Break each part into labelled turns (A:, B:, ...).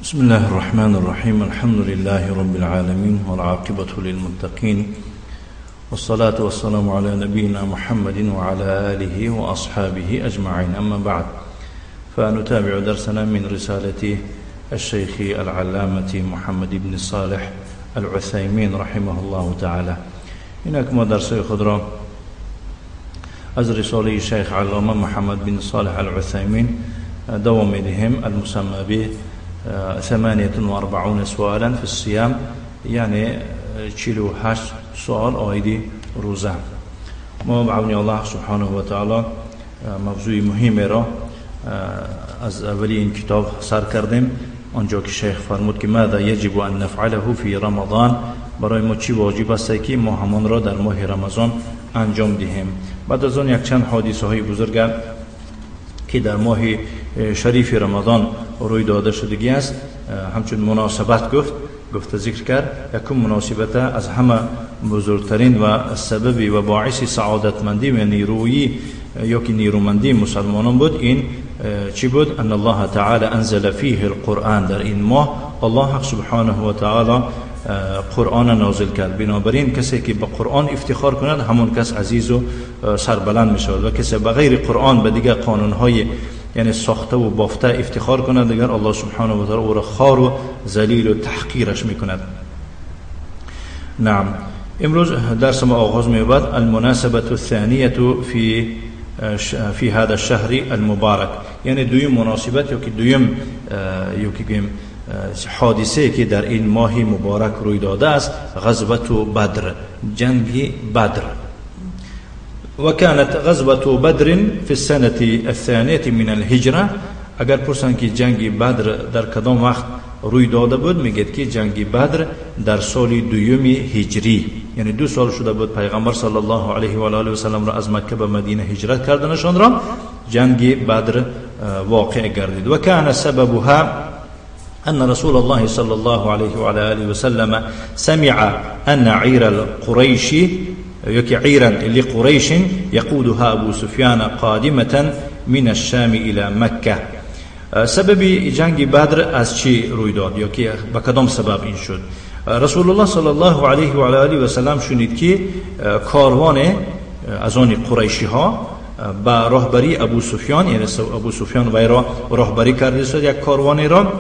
A: بسم الله الرحمن الرحيم. الحمد لله رب العالمين والعاقبة للمتقين والصلاة والسلام على نبينا محمد وعلى آله وأصحابه أجمعين. أما بعد، فنتابع درسنا من رسالة الشيخ العلامة محمد بن صالح العثيمين رحمه الله تعالى. اینک ما درس خود را از رساله شیخ علامه محمد بن صالح العثيمين دوام میدهیم، المسمى به 48 سؤالا في الصيام، یعنی 48 سوال عاید روزه. ما بعون الله سبحانه و تعالی موضوع مهم را از اولی این کتاب سر کردیم، آنجا که شیخ فرمود که ماذا یجب ان نفعله فی رمضان، برای ما چی واجب است که ما همان را در ماه رمضان انجام دهیم. بعد از آن یک چند حادثه های بزرگ که در ماه شریف رمضان روی داده شدگی است، همچون مناسبت گفت ذکر کرد. یکم مناسبت از همه بزرگترین و سبب و باعث سعادتمندی و نیرویی یا که نیرومندی مسلمانان بود، این چی بود؟ ان الله تعالی انزل فیه القرآن. در این ماه الله سبحانه و تعالی قرآن نازل کرد. بنابراین کسی که به قرآن افتخار کند همون کس عزیز و سربلند می شود، و کسی به غیر قرآن به دیگر قانونهای یعنی ساخته و بافته افتخار کند، دیگر الله سبحانه و تعالی او را خوار و ذلیل و تحقیرش می کند. نعم، امروز درس ما آغاز می یابد المناسبة الثانیة في هذا الشهر المبارک، یعنی دویم مناسبت یا که دویم یا که گوییم حادثه که در این ماه مبارک روی داده است، غزوة بدر، جنگ بدر. وكانت غزوة بدر في السنة الثانية من الهجرة. اگر پرسند که جنگ بدر در کدام وقت روی داده بود، میگه که جنگ بدر در سال دوم هجری، یعنی 2 سال شده بود پیغمبر صلی الله علیه و آله و سلم را از مکه به مدینه هجرت کردنشان را جنگ بدر واقع گردید. و کان سببها أن رسول الله صلى الله عليه وعلى آله وسلم سمع أن عير القريش عيرا لقريش يقودها أبو سفيان قادمة من الشام إلى مكة. سبب جنگ بدر از چی روی داد یا که به کدام سبب این شد؟ رسول الله صلی الله علیه و آله و سلم شنید که کاروان از آن قریشی ها به راهبری ابو سفیان، یعنی ابو سفیان وی را راهبری کرده است، یک کاروانی را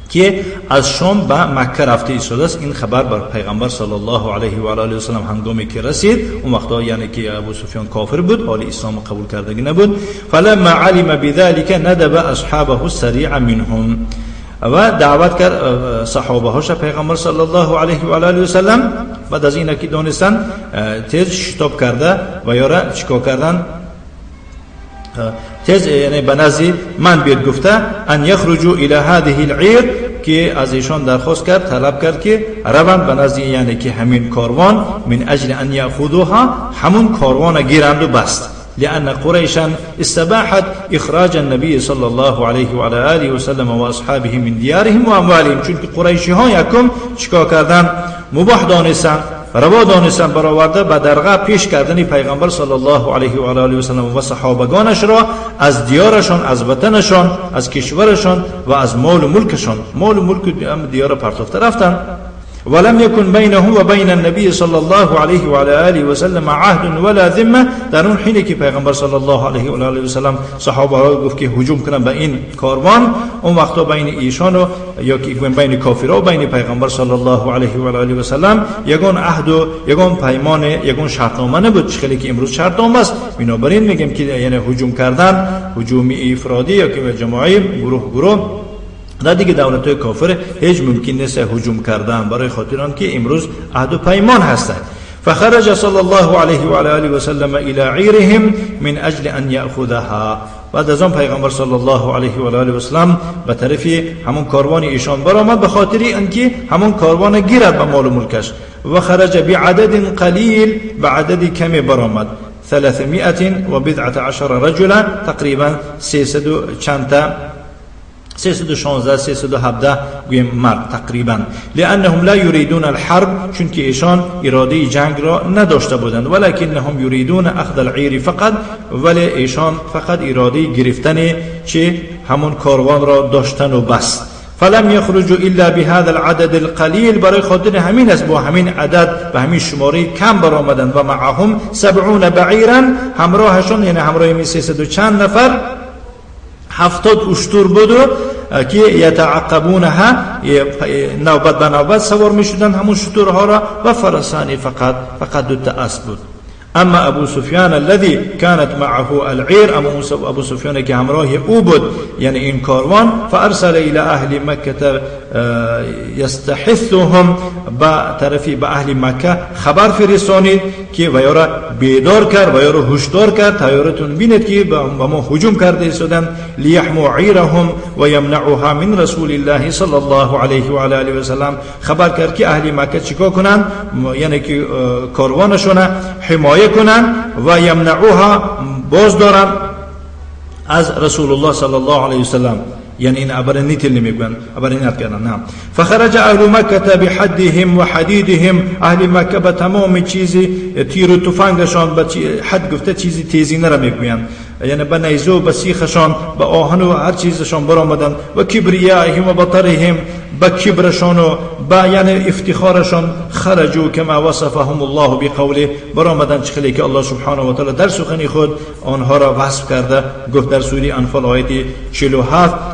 A: که از شام به مکه رفته ایستاده است. این خبر بر پیغمبر صلی الله علیه و آله و سلم هنگامی که رسید، اون وقتا یعنی که ابو سفیان کافر بود، حال اسلام قبول کردگی نبود. فلما علم بذلك ندب اصحابه السریع منهم، و دعوت کرد صحابه هاش پیغمبر صلی الله علیه و آله و سلم. بعد از اینکه دانستن تیز شتاب کرده و یارا چیکار کردن؟ تیز یعنی به نزد من بیاد گفته ان یخرجوا الى هذه العير، که از ایشان درخواست کرد، طلب کرد که روند به نزد یعنی که همین کاروان، من اجل ان یاخذوها، همون کاروان گیرند و بست. لأن قريشا استباحت إخراج النبي صلى الله عليه وعلى آله وسلم وأصحابه من ديارهم وأموالهم. چون که قریشی ها یکم چیکار کردن؟ مباح دانستن، روا دانستن برآورده به درغه پیش کردن پیغمبر صلی الله علیه و آله و سلم و صحابگانش را از دیارشان، از وطنشان، از کشورشان و از مال و ملکشان. مال و ملک دیار پرتافته رفتن. ولم يكن بينه وبين النبي صلى الله عليه وعلى آله وسلم عهد ولا ذمه. در اون حینی که پیغمبر صلی الله علیه و آله و سلم صحابه ها گفت که هجوم کنن به این کاروان، اون وقتا بین ایشان و یا که بین کافرها و بین پیغمبر صلی الله علیه و آله و سلم یگان عهد و یگان پیمان، یگان شرطنامه نبود، خیلی که امروز شرطنامه است. بنابراین میگیم که یعنی هجوم کردن، هجوم افرادی یا که جماعی، گروه گروه، در دیگه دولت‌های کافر هیچ ممکن نیست هجوم کردن، برای خاطر آن که امروز عهد و پیمان هستند. فخرج صلی الله علیه و آله و سلم الى عیرهم من اجل ان یاخذها. بعد از آن پیغمبر صلی الله علیه و آله و سلم به طرف همون کاروان ایشان برآمد به خاطر اینکه همون کاروان گیرد به مال و ملکش. و خرج بعدد قلیل، به عدد کمی برآمد، 315 رجلا، تقریبا 300 چند تا، 316 317 گویم مرد تقریبا. لانهم لا يريدون الحرب، چون که ایشان اراده جنگ را نداشته بودند. ولکنهم يريدون اخذ العير فقط، ولی ایشان فقط اراده گرفتن چه همون کاروان را داشتن و بس. فلم يخرجوا الا بهذا العدد القليل، برای خاطر همین است با همین عدد و همین شماره کم برآمدن. و معهم 70 بعیرا، همراهشون یعنی همراه این 300 و چند نفر 70 اشتر بود که یتعقبونها، نوبت به نوبت سوار میشدن همون شترها را، و فرسانی فقط دو تا اسب بود. اما ابو سفیان الذي كانت معه العير، اما ابو سفیان که همراه او بود یعنی این کاروان، فارسل الى اهل مکه یستحثهم، با طرفی به اهل مکه خبر فرستانید که و یارا بیدار کرد و یارا هشدار کرد، تیارتون بینید که به ما هجوم کرده ایستادند. لیحموا عیرهم و یمنعوها من رسول الله صلی الله علیه و علی آله و سلم، خبر کرد که اهل مکه چیکار کنند، یعنی که کاروانشون حمایه کنند و یمنعوها باز دارن از رسول الله صلی الله علیه و سلم، یعنی این ابر نیتل نمیگن، ابر نیت کردن. نه، فخرج اهل مکه بحدهم و حدیدهم، اهل مکه به تمام چیزی تیر و تفنگشان، به حد گفته چیزی تیزینه را میگویند، یعنی به نیزه و به سیخشان، به آهن و هر چیزشان برآمدند. و کبریائهم و بطرهم، به کبرشان و به یعنی افتخارشان، خرجوا کما وصفهم الله بقوله، برآمدند چخلی که الله سبحانه و تعالی در سخن خود آنها را وصف کرده گفت در سوره انفال آیه 47،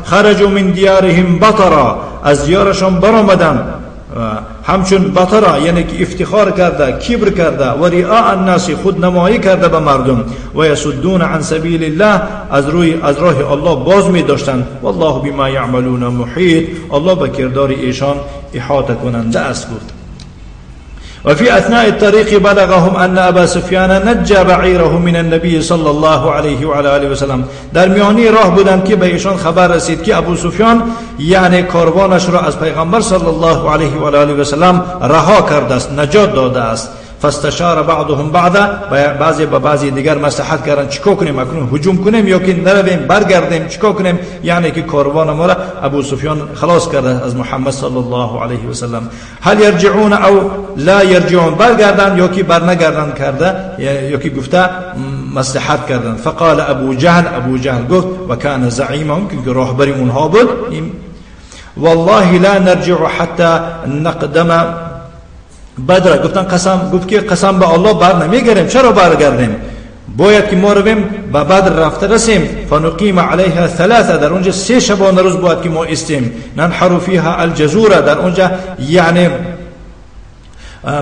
A: خرجوا من دیارهم بطرا، از دیارشان برآمدند همچون بطرا، یعنی که افتخار کرده، کبر کرده، و رئاء الناس، خود نمایی کرده به مردم، و یصدون عن سبیل الله، از راه الله باز می داشتند. والله بما یعملون محیط، الله به کردار ایشان احاطه کننده است. گفت و فی اثناء الطریق بلغهم ان ابا سفیان نجا بعیره من النبی صلی الله علیه و علی آله و سلم، در میانی راه بودند که به ایشان خبر رسید که ابو سفیان یعنی کاروانش را از پیغمبر صلی الله علیه و علی آله و سلم رها کرده است، نجات داده است. فاستشار بعضهم بعضا، بعضی به بعضی دیگر مصلحت کردند چیکار کنیم، اکنون هجوم کنیم یا که نرویم برگردیم، چیکار کنیم، یعنی که کاروان ما را ابو سفیان خلاص کرده از محمد صلی الله علیه و سلم. هل یرجعون او لا یرجعون، برگردند یا که برنگردند کرده یا که گفته مصلحت کردند. فقال ابو جهل، ابو جهل گفت و کان زعیمهم، که راهبر اونها بود، والله لا نرجع حتی نقدم بدر، گفتن قسم، گفت که قسم به الله بر نمیگردیم، چرا برگردیم، باید که ما رویم به بدر رفته رسیم. فنقیم علیها ثلاثه، در اونجا 3 شبانه روز باید که ما استیم. ننحر فیها الجزوره، در اونجا یعنی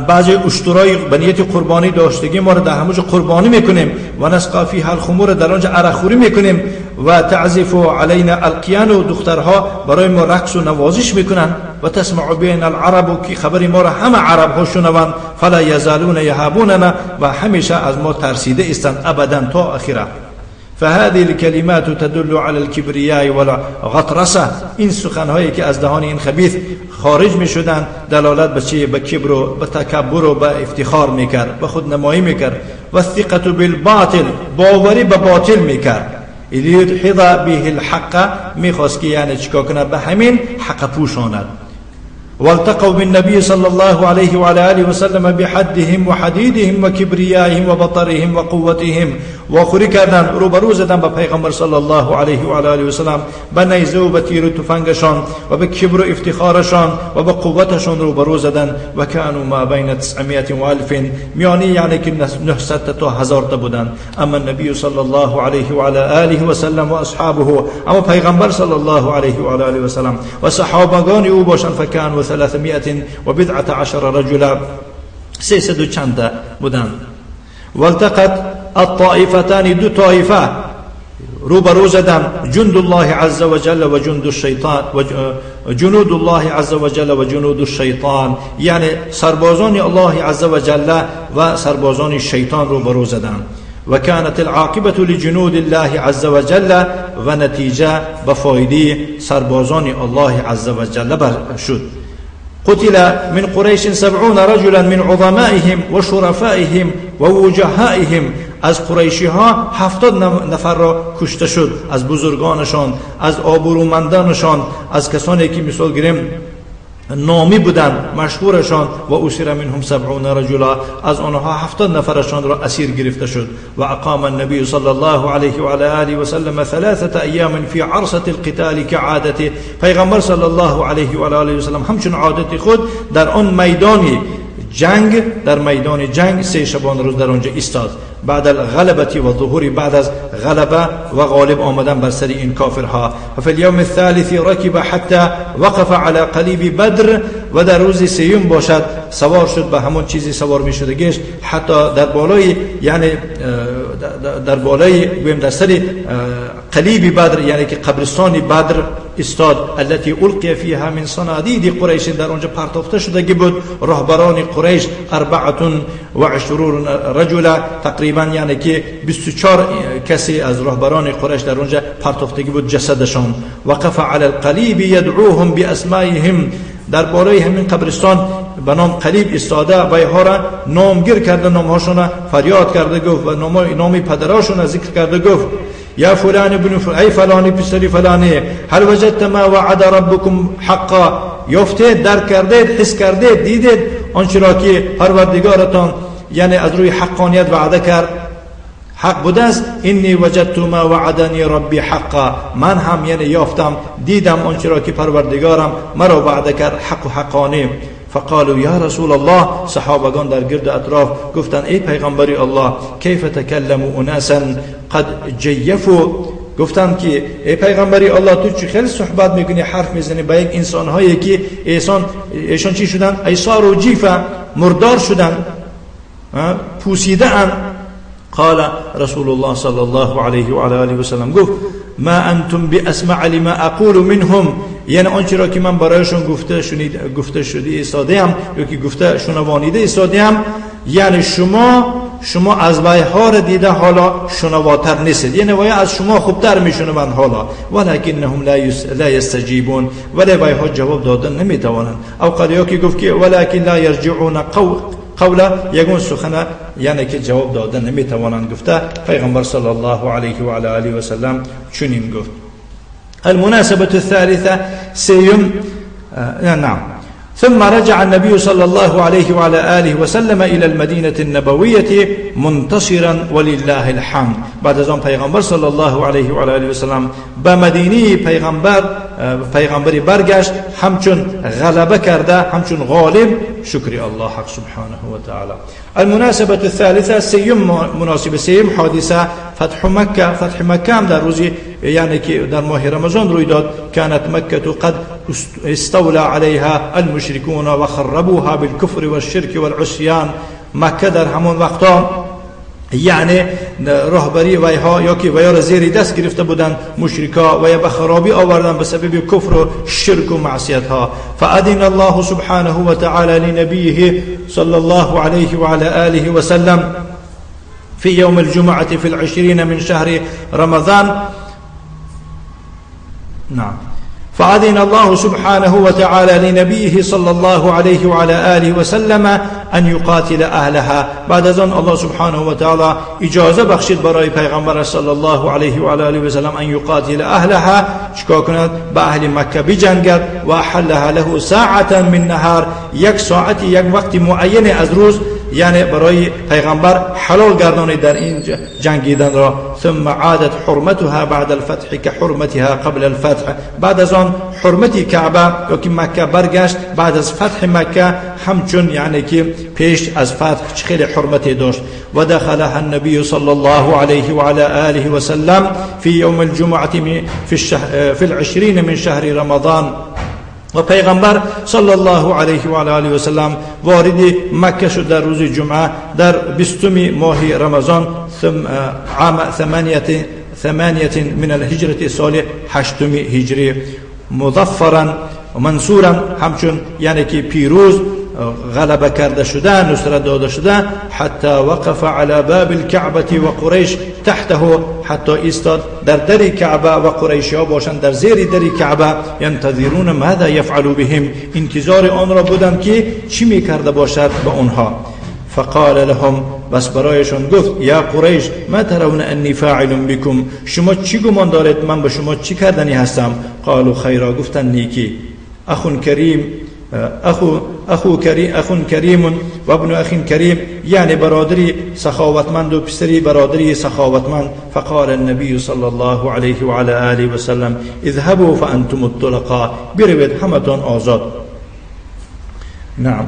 A: بعضی اشترای به نیت قربانی داشتگی ما رو در همونجا قربانی میکنیم. و نسقا فیها الخمور، در اونجا عرق میکنیم. و تعزف علینا القیان، و دخترها برای ما رقص و نوازش میکنن. و تسمع بین العرب، که خبر ما را همه عرب ها شنوند. فلا یزالون یهابوننا، و همیشه از ما ترسیده استند ابدا تا آخره. فهذه الكلمات تدل على الكبرياء والغطرسه، این سخنهایی که از دهان این خبیث خارج میشدند دلالت به چی؟ به کبر و به تکبر و به افتخار میکرد، به خود نمایی میکرد. و الثقة بالباطل، باوری به باطل میکرد. لیدحض به الحق، میخواست که یعنی چیکار کنه، به همین حق پوشاند. والتقوا بالنبي صلى الله عليه وعلى آله وسلم بحدهم وحديدهم وكبريائهم وبطرهم وقوتهم، واخوری کردن، روبرو زدن به پیغمبر صلی الله علیه و علی آله و سلم، به نیزه و به تیر و تفنگشان و به کبر و افتخارشان و به قوتشان روبرو زدن. و کانوا ما بین 900 و 1000، میانی یعنی که 900 تا 1000 تا بودن. اما النبی صلی الله علیه و علی آله و سلم و اصحابه، اما پیغمبر صلی الله علیه و علی آله و سلم و صحابگان او باشند، فکانوا 319 رجلا، 300 و چند بودند. والتقت الطائفتان، دو طایفه روبرو زدن، جند الله عز وجل و جند الشیطان و جنود الله عز وجل و جنود الشیطان، یعنی سربازان الله عز وجل و سربازان شیطان روبرو زدن. و كانت العاقبة لجنود الله عز وجل، و نتیجه به فایده سربازان الله عز وجل بر شد. قتل من قریش 70 رجلا من عظمائهم وشرفائهم ووجهائهم، از قریشی ها 70 نفر را کشته شد، از بزرگانشان، از آبرومندانشان، از کسانی که مثال گیریم نامی بودند مشهورشان و اسیر منهم 70 رجلا از آنها 70 نفرشان را اسیر گرفته شد. و اقام النبی صلی الله علیه و علی آله و سلم 3 ایام فی عرصة القتال كعادته. پیغمبر صلی الله علیه و علی آله و سلم همچون عادت خود در آن میدان جنگ، در میدان جنگ 3 شبانه روز در آنجا ایستاد. بعد الغلبة و ظهور، بعد از غلبه و غالب آمدن بر سر این کافرها. و فی اليوم الثالث رکب حتی وقف علی قلیب بدر، و در روز سیوم باشد سوار شد به همون چیزی سوار می شدگیش، حتی در بالای، یعنی در بالای گویم در سر قلیب بدر، یعنی که قبرستان بدر استاد. التي القی فيها من صنادید قریش، در آنجا پرتافته شدگی بود رهبران قریش 24 رجلا تقریبا، یعنی که 24 کسی از رهبران قریش در آنجا پرتافتگی بود جسدشان. وقف علی القلیب یدعوهم باسمائهم، در بالای همین قبرستان به نام قلیب ایستاده و اینها را نامگیر کرده، نامهاشون فریاد کرده گفت و نام پدراشون ذکر کرده گفت یا فلان ابن فلان، ای فلانی پسری فلانی، هل وجدت ما وعد ربکم حقا، یافتید، درک کردید، حس کردید، دیدید آنچه را که پروردگارتان یعنی از روی حقانیت وعده کرد حق بوده است. انی وجدت ما وعدنی ربی حقا، من هم یعنی یافتم، دیدم آنچه را که پروردگارم مرا وعده کرد حق و حقانی. فقالوا یا رسول الله، صحابگان در گرد اطراف گفتند ای پیغمبر الله، کیف تکلموا اناسا قد جیفوا، گفتند که ای پیغمبر الله تو چه خیلی صحبت میکنی، حرف میزنی با یک انسانهایی که ایشان چی شدن؟ ایصار و جیفه، مردار شدن، پوسیده اند. قال رسول الله صلى الله عليه وعلى آله وسلم گفت ما انتم باسمع لما اقول منهم، یعنی آنچه را که من برایشون گفته شده ایستاده ام یا که گفته شنوانیده ایستاده ام، یعنی شما از ویها را دیده حالا شنواتر نیستید، یعنی وی از شما خوبتر میشنوند حالا. ولکنهم لا یستجیبون، ولی ویها جواب دادن نمیتوانند. او قال یا که گفت که ولکن لا یرجعون قولا، یگون سخن یعنی که جواب دادن نمیتوانند گفته. پیغمبر صلی الله علیه و علی آله و سلم چنین گفت. المناسبة الثالثة سيم نعم. ثم رجع النبي صلى الله عليه وعلى آله وسلم إلى المدينة النبوية منتصرا ولله الحمد. بعد از آن پیغمبر صلی الله علیه و آله و سلم به مدینه پیغمبری برگشت، همچون غلبه کرده، همچون غالب، شکر الله حق سبحانه و تعالی. المناسبة الثالثة سيم مناسبة سيم حادثة فتح مكة. فتح مكة هم در روزی یعنی که در ماه رمضان روی داد. كانت مكة قد استولى عليها المشركون وخربوها بالكفر والشرك والعصيان. مکه در همون وقتا یعنی رهبری ویها یا که ویا را زیر دست گرفته بودند مشرکا و یا به خرابی آوردن به سبب کفر و شرک و معصیت ها. فأذن الله سبحانه وتعالى لنبيه صلى الله عليه وعلى آله وسلم في يوم الجمعة في 20 من شهر رمضان. نعم. فأذن الله سبحانه وتعالى لنبيه صلى الله عليه وعلى آله وسلم أن يقاتل أهلها. بعد از آن الله سبحانه وتعالى اجازه بخشید برای پیغمبر صلی الله علیه و آله و سلم أن يقاتل أهلها، چیکار کند؟ به اهل مکه بجنگد. و أحلها له ساعة من نهار، یک ساعت، یک وقت معین از روز، یعنی برای پیغمبر حلال گردانید در این جنگیدن را. ثم عادت حرمتها بعد الفتح كحرمتها قبل الفتح. بعد از آن حرمت کعبه یا که مکه برگشت بعد از فتح مکه، همچون یعنی که پیش از فتح خیلی حرمتی داشت. و دخلها النبي صلى الله عليه وعلى آله وسلم في يوم الجمعة في 20 من شهر رمضان. و پیغمبر صلی الله علیه و آله و سلم وارد مکه شد در روز جمعه در 20 ماه رمضان، ثم عام 8 من الهجرة، سال 8 هجری، مظفرا و منصورا، همچون یعنی که پیروز غلبه کرده شده، نصرت داده شده. حتی وقف على باب الكعبة و قریش تحته، حتی ایستاد در در کعبه و قریشی ها باشند در زیر در کعبه. ینتظرون ماذا یفعل بهم، انتظار آن را بودند که چی میکرده باشد به آنها. فقال لهم، بس برایشان گفت یا قریش ما ترون انی فاعل بكم، شما چی گمان دارید من به شما چی کردنی هستم؟ قالوا خیرا، گفتن نیکی. اخ کریم أخو كريم، أخ كريم وابن أخ كريم، یعنی برادری سخاوتمند و پسری برادری سخاوتمند. فقال النبي صلى الله عليه وعلى آله وسلم اذهبوا فأنتم الطلقاء، بروید همتون آزاد. نعم.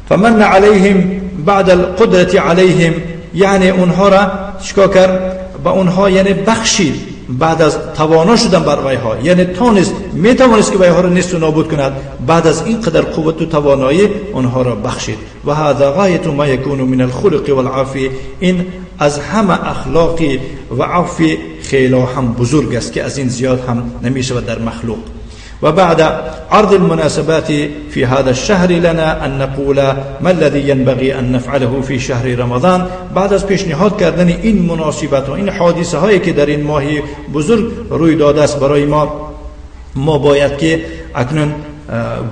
A: فمن عليهم بعد القدرة عليهم، یعنی اونها را چیکار کرد؟ با اونها یعنی بخشید بعد از توانا شدن بر ویها، یعنی تانست، میتوانست که ویها را نیست و نابود کند، بعد از این قدر قوت و توانایی اونها را بخشید. و هذا غایت ما یکون من الخلق والعفو، این از همه اخلاقی و عفو خیلی هم بزرگ است که از این زیاد هم نمیشود در مخلوق. و بعد عرض المناسبات في هذا الشهر لنا أن نقول ما الذي ينبغي أن نفعله في شهر رمضان. بعد از پیشنهاد کردن این مناسبت و این حادثه هایی که در این ماه بزرگ روی داده است برای ما، ما باید که اکنون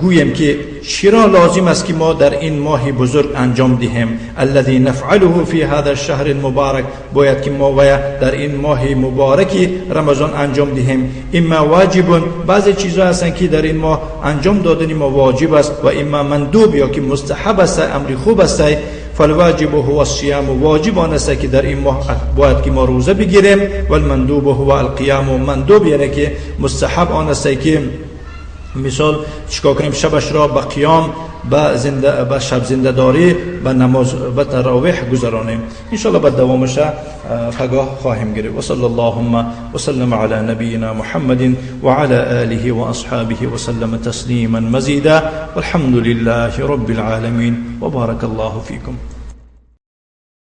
A: گوییم که چرا لازم است که ما در این ماه بزرگ انجام دهیم. الذي نفعله في هذا الشهر المبارك، باید که ما باید در این ماه مبارک رمضان انجام دهیم. اما واجب، بعضی چیزها هستند که در این ماه انجام دادن ما واجب است، و اما مندوب یا که مستحب است، امر خوب است. فالواجب هو الصيام، واجب آن است که در این ماه باید که ما روزه بگیریم. والمندوب هو القیام، مندوب یعنی که مستحب آن است که مثال چیکار کنیم، شبش را به قیام، به زنده، به شب زنده داری، به نماز، به تراویح گذرانیم. ان شاء الله به دوامش پگاه خواهیم گرفت. و صلی اللهم و سلم علی نبینا محمد و علی آله و اصحابه و سلم تسلیما مزیدا، والحمد لله رب العالمین و بارک الله فیکم.